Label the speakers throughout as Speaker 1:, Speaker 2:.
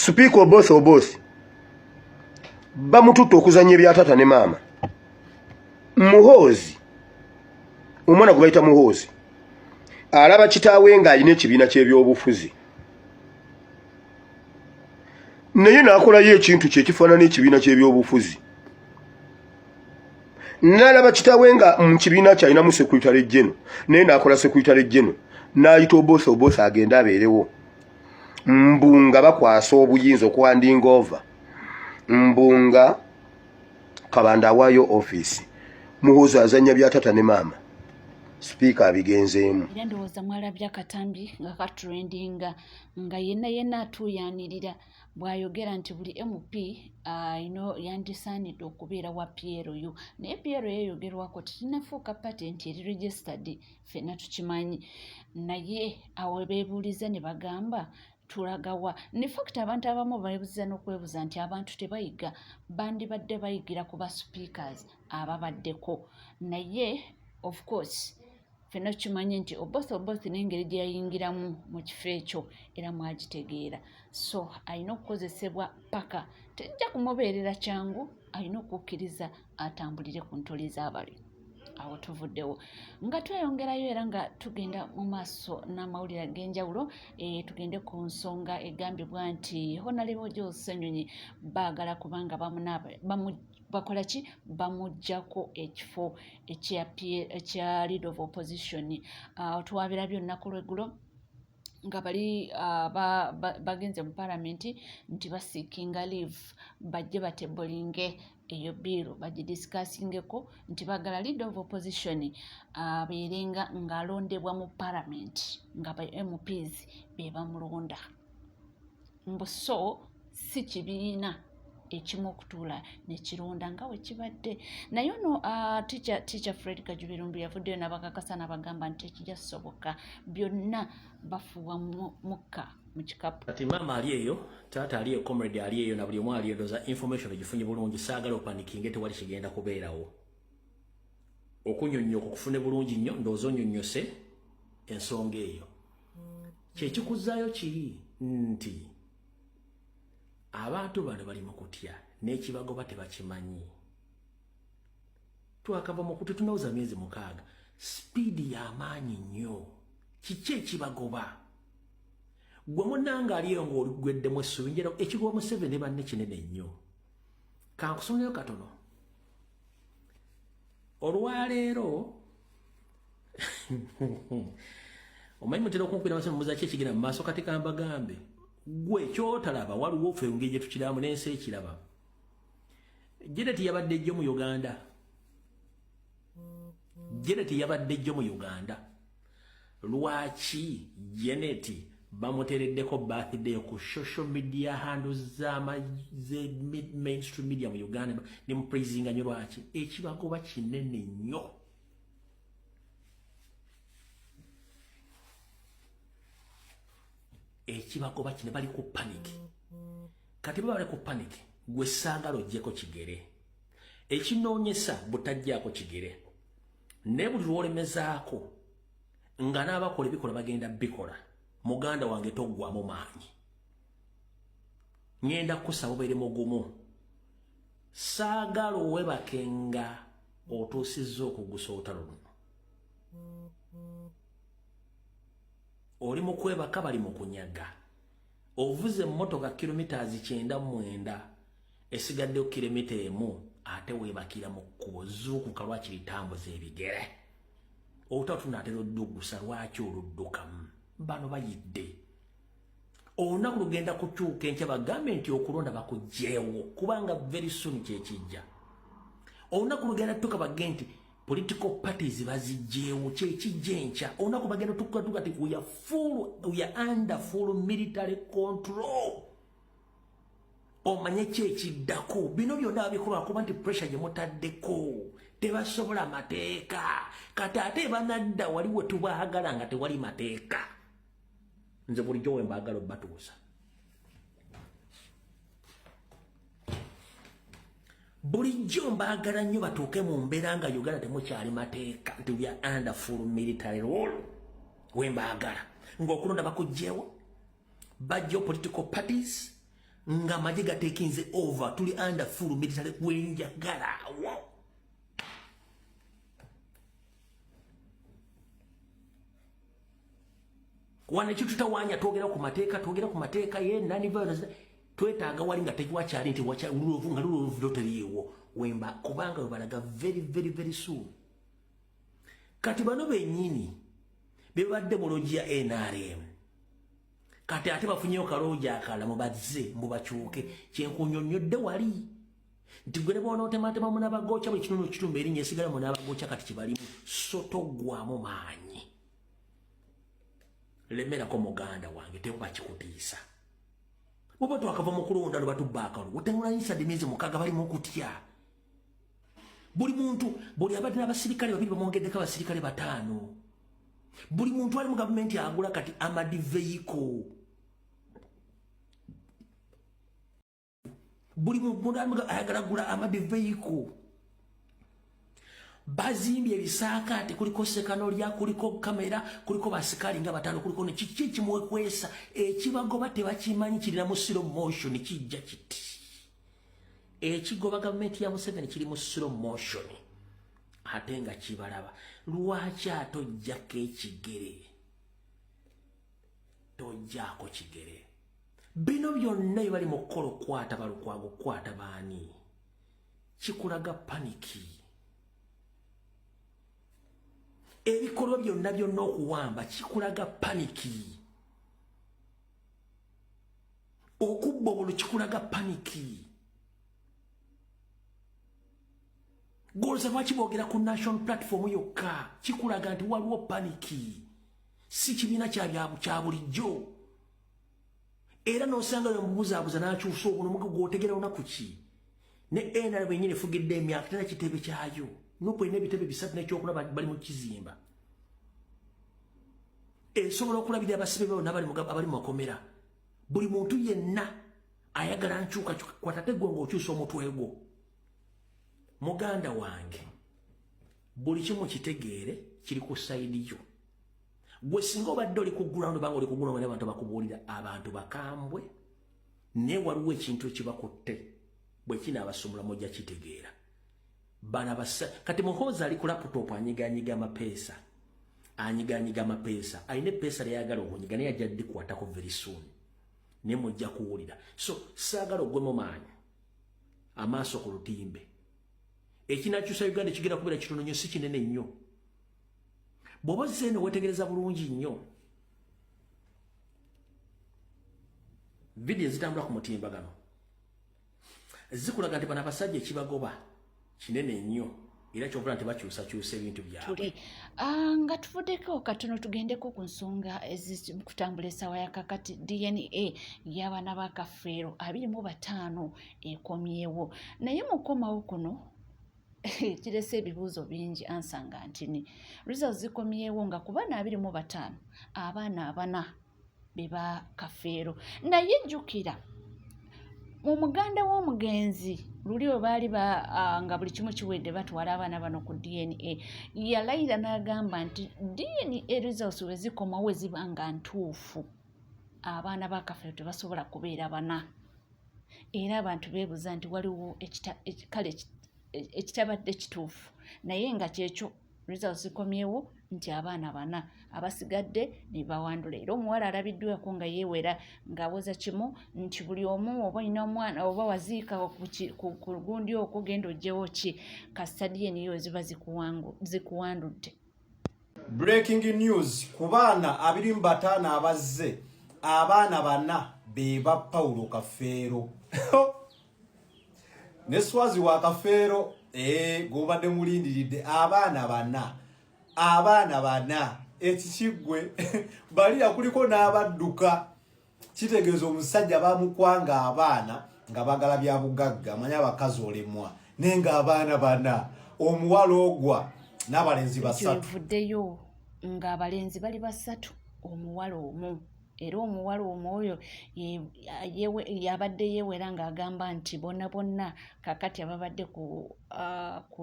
Speaker 1: Sipiika Oboth Oboth bamututte okuzannya ebya taata ne maama. Muhoozi, omwana gwe bayita Muhoozi, alaba kitaawe ng'alina ekibiina ky'ebyobufuzi naye n'akolayo ekintu kye ekifaanana ekibiina ky'ebyobufuzi. N'alaba kitaawe nga mu kibiina kye alinamu secretary general, naye n'akola secretary general, n'ayita Oboth Oboth agende abeerewo. Mbu nga bakwasa obuyinza okuhandinga over, mbu nga Kabanda awaayo ofiisi. Muhoozi azannya bya taata ne maama. Sipiika abigenzeemu.
Speaker 2: Era ndowooza mwalabye akatambi nga katrendinga nga yenna yenna atuuyaanirira bw'ayogera nti buli MP ino yandisaanidde okubeera wa PLU, naye PLU eyogerwako tekinnafuuka party nti eri registered, ffenna tukimanyi. Naye awo beebuuliza ne bagamba tulagawa. In fact abantu abamu beebuuza n'okwebuuza nti abantu tebayiga, bandibadde bayigira ku ba speakers ababaddeko. Naye of course ffenna tukimanyi nti Oboth Oboth n'engeri gye yayingiramu mu kifo ekyo era mwagitegeera, so alina okukozesebwa paka tejja kumubeerera kyangu, alina okukkiriza atambulire ku ntoli z'abali. Awo tuvuddewo nga tweyongerayo era nga tugenda mu maaso n'amawulire ag'enjawulo. Tugende ku nsonga egambibwa nti Honorable Joel Ssenyonyi baagala kubanga bakola ki, bamuggyako ekifo ekya leader of opposition. Twabirabye olunaku lw'eggulo nga bali bagenze mu palamenti nti baseekinga leave bajje batablinge eyo bill bagidiscussingeko, nti baagala leader of opposition abeerenga ng'alondebwa mu palamenti, nga ba MPs be bamulonda, mbu so si kibiina ekimu okutuula nekironda nga bwe kibadde. Naye ono teacher Fred Kajubi Lumbuye yavuddeyo n'abakakasa n'abagamba nti tekijja kusoboka, byonna bafuuwa mukka mu kikapu.
Speaker 3: Kati maama ali eyo, taata ali eyo, comrade ali eyo, na buli omu ali eyo, ndowooza information ogifunye bulungi. Saagala opanikinge, tewali kigenda kubeerawo. Okunyonnyoka okufune bulungi nnyo, ndowooza onyonnyose ensonga eyo. Kyekikuzaayo kiri nti abantu bano bali mu kutya n'ekibagoba tebakimanyi. Twakava mu kuti tunawuza myezi 6, speed y'amaanyi nnyo. Kiki ekibagoba? Gwe munnanga ali eyo ng'oligweddemu essubi, njera ekigoba Museveni banne kinene nnyo. Kankusongeyo katono. Olwaleero omanyi mutera okunkubira amasimu muza ki ekigenda mu maaso. Kati kambagambe, gwe kyotalaba waliwo ffe engeri gye tukiramu n'ensi ekiraba. Janet yabadde jjo mu Uganda. Janet yabadde jjo mu Uganda. Lwaki Janet bamuteereddeko birthday ku social media handles ze mainstream media mu Uganda ne mupraisinga nnyo? Lwaki? Ekibagoba kinene nnyo. Ekibagoba kino, bali ku panic. Kati baba bali ku panic, gwe saagala oggyeko kigere. Ekinoonyesa butajjaako kigere, naye buli lw'olemezaako nga n'abakola ebikola bagenda bikola. Muganda wange, toggwamu maanyi. Ŋŋenda kusaba obeere mugumu. Saagala owebake nga otuusizza okugusa olutalo luno. Oli mu kwebaka, bali mu kunyaga. Ovuze emmotoka kilometers 99, esigaddeyo kilomita 1, ate weebakira mu kkubo. Zuukuka, lwakiri tambuza ebigere. Olutalo tunaatera oddugusa, lwaki oluddukamu? Bano bayidde. Olunaku lugenda kukyuka enkya bagambe nti okulonda bakuggyeewo, kubanga very soon kyekijja. Olunaku lugenda tutuuka bagge nti political parties bazigyewo, kyekijja enkya. Olunaku bagenda tukatuka ti we are under full military control. Omanye ki ekiddako? Bino byonna babikolwa kuba nti pressure gye mutaddeko tebasobola mateeka. Kati ate banadda wali we tubaagala nga tewali mateeka. Nze bulijjo we mbaagala obbatuusa, bulijjo mbaagala nnyo batuuke mu mbeera nga Uganda temukyali mateeka, nti we are under full military rule. We mbaagala ng'okulonda bakuggyewo, bajjo political parties. Nga amagye gatekinze over, tuli under full military. Wenjagala awo wana kitutawanya, twogera ku mateeka, twogera ku mateeka ye nani violence. Twetaaga wali nga tekiwakyali nti nga rule of teriiwo wemba, kubanga webalaga very very very soon. Kati bano bennyini bebadde mu lodge ya NRM, kati ate bafunyeyo kalooji akala mubazze mubakyuke. Kyenkunyonnyodde wali nti gwe ne bw'onootematema munabagooca buli kitundu kitumba erinnya esigala munabagooca. Kati kibalimu so toggwamu maanyi, lemerako muganda wange, tekuba kikutiisa. Buba twakava mu kulonda lwe batubba akalulu, otemulayisa emyezi 6, bali mu kutya. Buli muntu, buli abadde n'abasirikale babiri bamwongeddeko abasirikale bataano. Buli muntu ali mu gavumenti agula kati armored vehicle. Buli muntu ayagala gula armored vehicle. Bazimbye ebisaakaate, kuliko sekanolya, kuliko kamera, kuliko basikaali nga bataano, kuliko kiki ekimuwekwesa ekibagoba tebakimanyi. Kirina mu slow motion kijja kiti. Ekigoba gavumenti ya Museveni kiri mu slow motion ate nga kibalaba. Lwaki ate ojjako ekigere? Tojjaako kigere. Bino byonna bye bali mu kukola, okukwata Balukwago, okukwata baani, kikulaga panic. Ebikolwa byonna byonna okuwamba kikulaga panic, okubba obulu kikulaga panic. Golooza lwaki boogera ku national platform yokka? Kikulaga nti waliwo panic, si kibiina kya bulijjo. Era n'osanga mubuzaabuza n'akyusa obuno gwotegera lunaku ki ne NRM benyini efugidde emyaka tena kitebe kyayo. NUP erina ebitebe bisatu n'ekyokuna bali mu kizimba, esobola okulabirira abasibe bonna abali mu makomera. Buli muntu yenna ayagala nkyuka kwatate gwe ng'okyusa omutwe gwo. Muganda wange, buli kimu kitegeere kiri ku side yo. Gwe singa obadde oli ku ground, banga oli ku ground n'abantu bakubuulira, abantu bakambwe, naye waliwo ekintu ekibakutte. Bwe kinaabasumula mujja kitegeera. Bana basa kati Muhoozi ali ku laptop anyiganyiga amapeesa, anyiganyiga amapeesa, alina epeesa lyayagala okunyiga, naye ajja ddikwatako very soon, naye mujja kuwulira. So saagala ogwemu maanyi, amaaso ku lutimbe. Ekinakyusa Uganda ekigenda kubeera kitono nnyo, si kinene nnyo. Bw'oba ozze eno weetegereza bulungi nnyo vidiyo ezitambula ku mutimbagano, zikulaga nti bano abasajja ekibagoba kinene nnyo, era kyovula nti bakyusakyusa ebintu byabwe.
Speaker 2: Nga tuvuddeko katono, tugendeko ku nsonga ezikutambula essaawa ya kakati. DNA y'abaana ba Kafeero 25 ekomyewo, naye mukomawo kuno kirese ebibuuzo bingi. Ansanga ntini results zikomyewo nga ku baana 25, abaana abana be ba Kafeero. Naye jjukira mu muganda w'omugenzi luli we baali nga buli kimu kiwedde batwala abaana bano ku DNA, yalayira n'agamba nti DNA results we zikomawo ziba nga ntuufu, abaana ba Kafeero tebasobola kubeera bana. Era abantu beebuuza nti waliwo kale ekitabadde kituufu, naye nga kyekyo results zikomyewo nti abaana bana, abasigadde ne bawandula. Era omuwala alabiddwako nga yeewera ng'awoza kimu nti buli omu oba olina omwana oba waziika ku gundi okwo, genda oggyewo ki kasita DNA we ziba zikuwandudde.
Speaker 4: Breaking news: ku baana 25 abazze, abaana bana be ba Paulo Kafeero ne swazi wa Kafeero. Gobadde mulindiridde abaana bana, abaana bana. Ekikiggwe balira kuliko n'abadduka, kitegeeza omusajja bamukwanga abaana nga bagala bya bugagga. Manya abakazi olemwa, naye nga abaana bana, omuwala ogwa n'abalenzi basatu.
Speaker 2: Evuddeyo ng'abalenzi bali basatu, omuwala omu. Era omuwala omu oyo yabadde yeewera ng'agamba nti bonna bonna kakati ababadde ku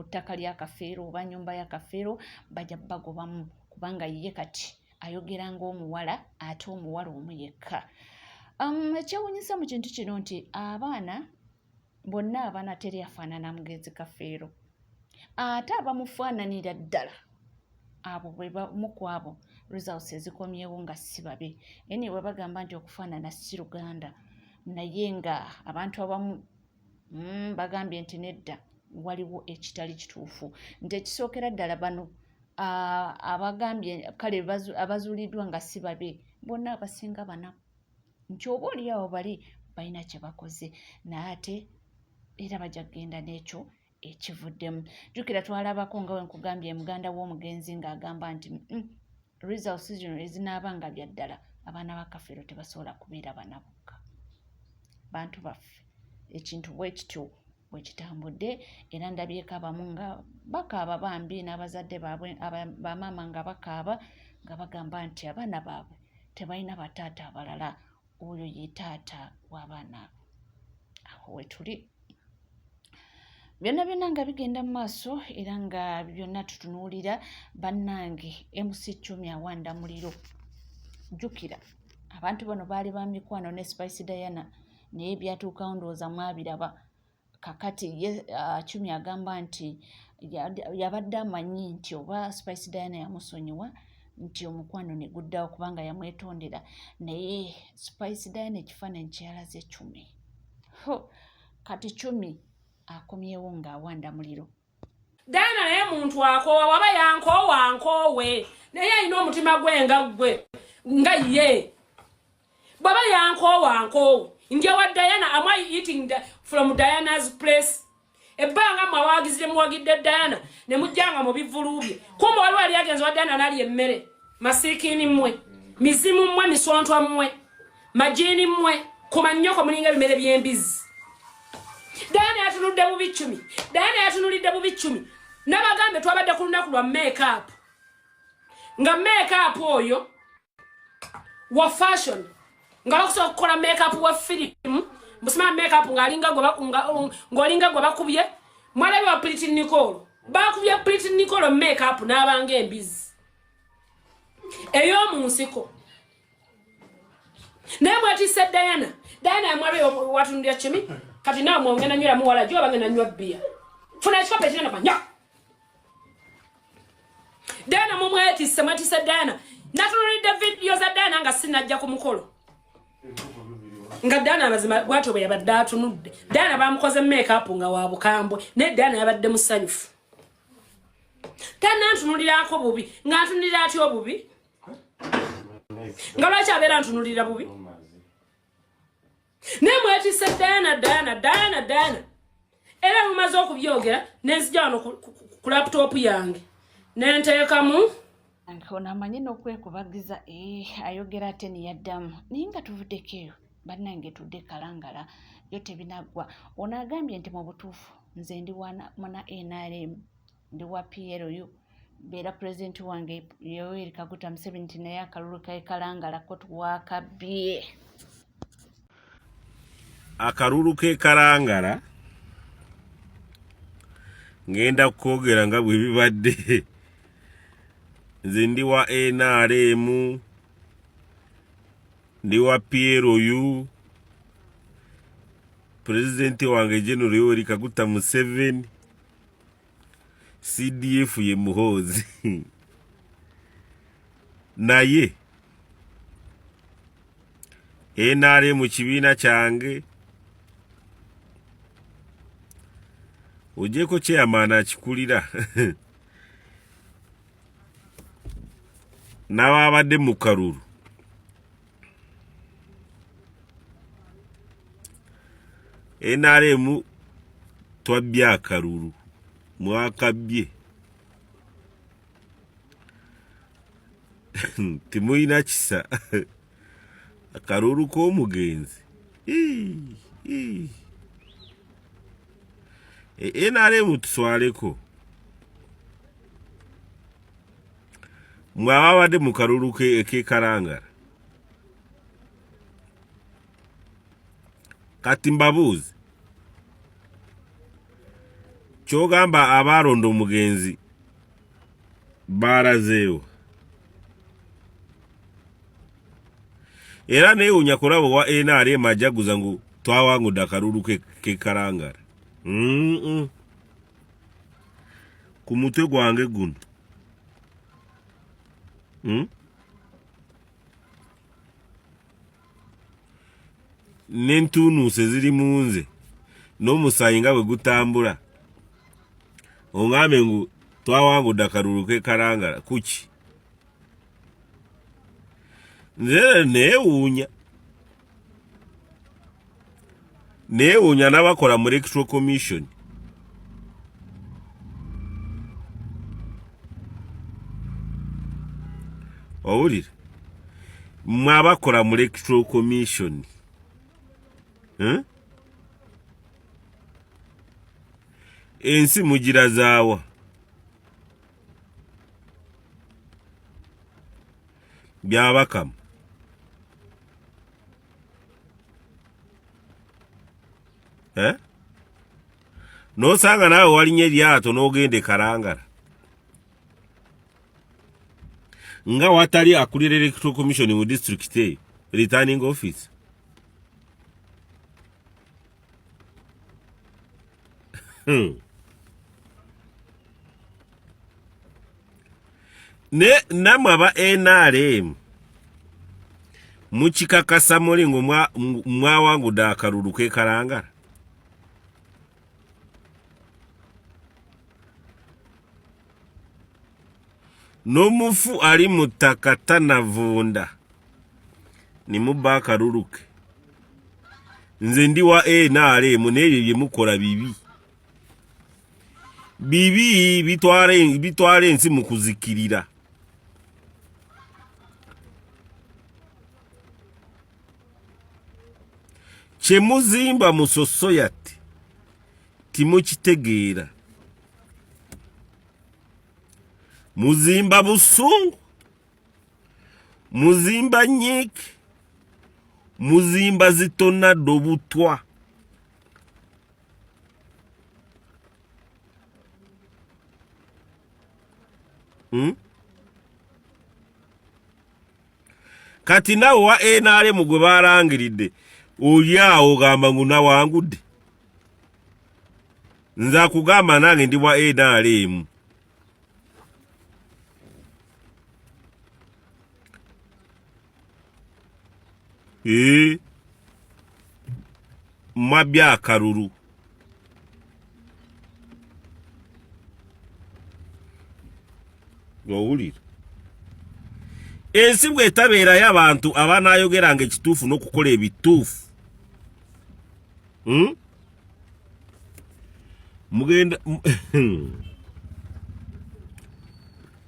Speaker 2: ttaka lya Kafeero oba nnyumba ya Kafeero bajja bagobamu, kubanga ye kati ayogera ng'omuwala, ate omuwala omu yekka. Ekyewunyisa mu kintu kino nti abaana bonna abaana teri afaanana mugenzi Kafeero, ate abamufaananira ddala abo bwe bamu ku abo results ezikomyewo nga si babi. Anyway, bagamba nti okufaanana si luganda, naye nga abantu abamu bagambye nti nedda, waliwo ekitali kituufu, nti ekisookera ddala bano abagambye kale abazuuliddwa nga si babi bonna abasinga banaku, nti oba oli awo bali balina kye bakoze, naye ate era bajja kugenda n'ekyo ekivuddemu. Jjukira twalabako nga we nkugambye muganda w'omugenzi ng'agamba nti results zino ezinaaba nga bya ddala, abaana ba Kafeero tebasobola kubeera bana bokka. Bantu baffe, ekintu bwe kityo bwe kitambudde, era ndabyeko abamu nga bakaaba bambi n'abazadde baabwe, bamaama nga bakaaba nga bagamba nti abaana baabwe tebalina bataata abalala, oyo ye taata w'abaana abo. Awo we tuli byonna byonna nga bigenda mu maaso, era nga byonna tutunuulira. Bannange, MC Chumi awanda muliro. Jjukira abantu bano baali ba mikwano ne Spice Diana, naye byatuukawo ndowooza mwabiraba. Kakati ye Chumi agamba nti yabadde amanyi nti oba Spice Diana yamusonyiwa, nti omukwano ne guddawo kubanga yamwetondera, naye Spice Diana ekifaananyi kyeyalaze Chumi, kati Chumi akomyewo ng'awanda muliro.
Speaker 5: Diana naye muntu akoowa, waba yankoowa nkoowe, naye alina omutima gwe nga ggwe nga ye. Bwaba yankoowa nkoowe, njewa Diana. Am I eating from Diana's place? Ebbanga mmwe awagizi muwagidde Diana ne mujjanga mu bivulu bye, kumbe waliwo yali agenze wa Diana n'alya emmere. Masiikini mmwe, mizimu mmwe, misontwa mmwe, majiini mmwe, kumannyoko mulinga ebimere by'embizi. Diana yatunudde bubi Cumi, Diana yatunulidde bubi Cumi. Nabagambe twabadde ku lunaku lwa makeup, nga makeup oyo wa fashion, nga bakusobola okukola makeup wa firimu busima makeup ng'alinga ng'olinga gwe bakubye. Mwalabi wa Pretty Nicole, bakubye Pretty Nicole makeup n'abanga embizi ey'omu nsiko, naye mwetisse Diana. Diana yamwalabe watunulira Kimi. Kati naawe mwongenda nywera muwala gyo, abagenda nywa bbiya, funa ekikopo ekinene kanya. Diana mumwetisse, mwetisse Diana. Natunulidde vidiyo za Diana nga sinajja ku mukolo, nga Diana amazima bwatyo bwe yabadde atunudde. Diana bamukoze makeup nga wa bukambwe, naye Diana yabadde musanyufu, tanantunulirako bubi. Nga ntunulira atya obubi? Nga lwaki abeera ntunulira bubi? Naye mwetisse Diana, Diana, Diana, Diana. Era mumaze okubyogera, nenzija wano ku laptop yange nenteekamu.
Speaker 2: Ono amanyi n'okwekubagiza, ayogera ate neyaddamu. Naye nga tuvuddeko eyo, bannange, tudde Kalangala yo tebinaggwa. Ono agambye nti mu butuufu nze ndi muna NRM, ndi wa PLU, beera pulezidenti wange Yoweri Kaguta Museveni, nti naye akalulu kae Kalangala ko twakabbye.
Speaker 6: Akalulu k'e Kalangala ngenda kukwogera nga bwe bibadde. Nze ndi wa NRM, ndi wa PLU, pulezidenti wange General Yoweri Kaguta Museveni, CDF ye Muhoozi. Naye NRM kibiina kyange, ogyeko chairman akikulira n'ababadde mu kalulu. NRM twabbye akalulu, mwakabbye, temulina kisa. Akalulu k'omugenzi. NRM tuswaleko mwe ababadde mu kalulu k'ekalangala. Kati mbabuuze, kyogamba abaalonda omugenzi baalazeewo? Era neewuunya kulaba owa NRM ajaguza ngu twawangudde akalulu ke Kalangala. Ku mutwe gwange guno. N'entuunuusi eziri mu nze n'omusaayi nga bwe gutambula, ongambe ngu twawangudde akalulu k'e Kalangala kuki? Nze neewuunya, neewuunya n'abakola mu Electoral Commission. Owulira? Mmwe abakola mu Electoral Commission, Ensi mugirazaawa? Byabakama. Eh? N'osanga naawe walinye eryato n'ogenda e Kalangala nga watali akulira Electoral Commission mu district eyo, returning office. Ne namwe aba NRM mukikakasa muli ngu mwawangudde akalulu k'e Kalangala? N'omufu ali mu ttaka tanavunda ne mubba akalulu ke. Nze ndi wa NRM, n'ebyo bye mukola bibi bibi, bitwala ensi mu kuzikirira. Kye muzimba mu sosoyati timukitegeera. Muzimba busungu, muzimba nyiike, muzimba zitonadde obutwa. Kati nawe wa NRM gwe balangiridde oli awo ogamba ngu nawangudde. Nze akugamba nange ndi wa NRM. Mwabye akalulu. Owulira? Ensi bw'etabeerayo abantu abanaayogeranga ekituufu n'okukola ebituufu, Mugenda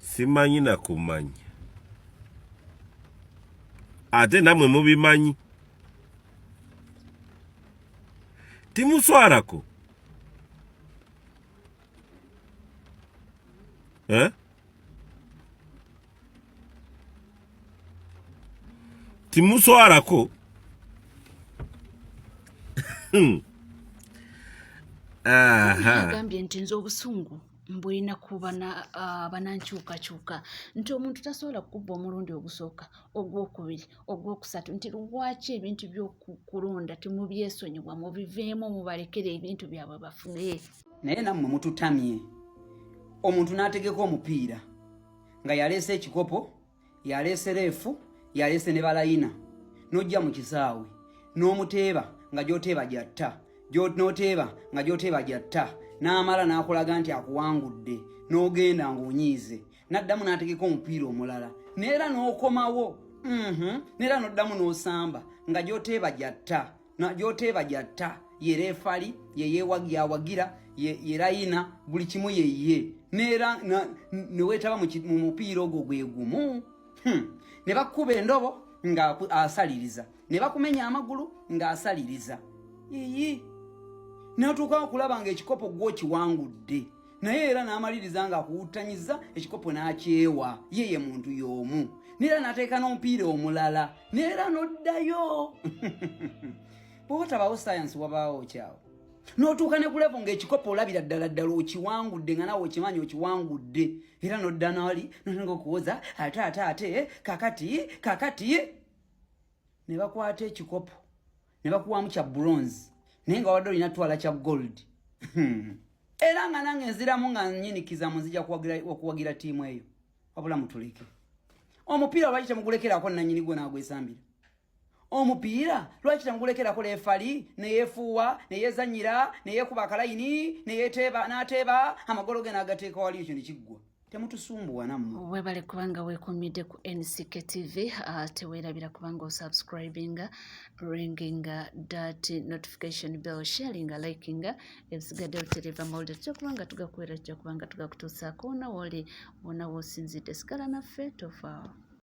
Speaker 6: simanyi na kumanya, ate namwe mubimanyi, timuswarako. Eh? Timuswarako.
Speaker 2: Agambye nti nze obusungu mbulina ku banankyukakyuka, nti omuntu tasobola kukubba omulundi ogusooka, ogwokubiri, ogwokusatu, nti lwaki ebintu by'okulonda temubyesonyiwa, mubiveemu, mubalekere ebintu byabwe bafune.
Speaker 7: Naye nammwe mututamye. Omuntu n'ategeka omupiira nga yaleese ekikopo, yaleese reefu, yaleese ne balayina, n'ojja mu kisaawe n'omuteeba nga gy'oteeba gy'atta, n'oteeba nga gy'oteeba gy'atta, n'amala n'akulaga nti akuwangudde, n'ogenda ng'onyiize, n'addamu n'ategeka omupiira omulala, neera n'okomawo, neera n'oddamu n'osamba nga gy'oteeba gy'atta, gy'oteeba gy'atta, ye reefali, ye yawagira, ye layina, buli kimu ye ye, neera ne weetaba mu mupiira ogwo gwe gumu. Ne bakukuba endobo nga asaliriza, ne bakumenya amagulu ng'asaliriza, iyi n'otuuka okulaba ng'ekikopo gw'okiwangudde, naye era n'amaliriza ng'akuwuttanyiza ekikopo n'akyewa, ye ye muntu y'omu, neera n'ateeka n'omupiira omulala, neera n'oddayo. Bw'oba tabaawo sayansi wabaawo kyawo, n'otuuka ne ku levo ng'ekikopo olabira ddala ddala okiwangudde, nga naawe okimanyi okiwangudde, era n'odda n'oli notandika okuwoza ate ate ate kakati kakati. Ne bakwata ekikopo ne bakuwamu kya bronze, naye nga wadde olina twala kya gold. Era nga nange nziramu nga nyinikiza mu nzija okuwagira ttiimu eyo. Wabula mutuleke omupiira, lwaki temugulekerako nanyini gwo n'agwesambira omupiira? Lwaki temugulekerako leefali neyefuuwa, neyezanyira, neyekuba akalayini, neyeteeba, n'ateeba amagolo ge n'agateeka wali, ekyo nekiggwa? Temutusumbuwa nammwe.
Speaker 2: Webale kubanga weekumidde ku NCK TV. Teweerabira kubanga osubscribinga, ringinga that notification bell, sharinga, likinga. Ebisigadde butereva mawulire tujja kubanga tugakuweera, tujja kubanga tugakutuusaako wona wooli, wona woosinzidde. Sigala naffe, tofaawo.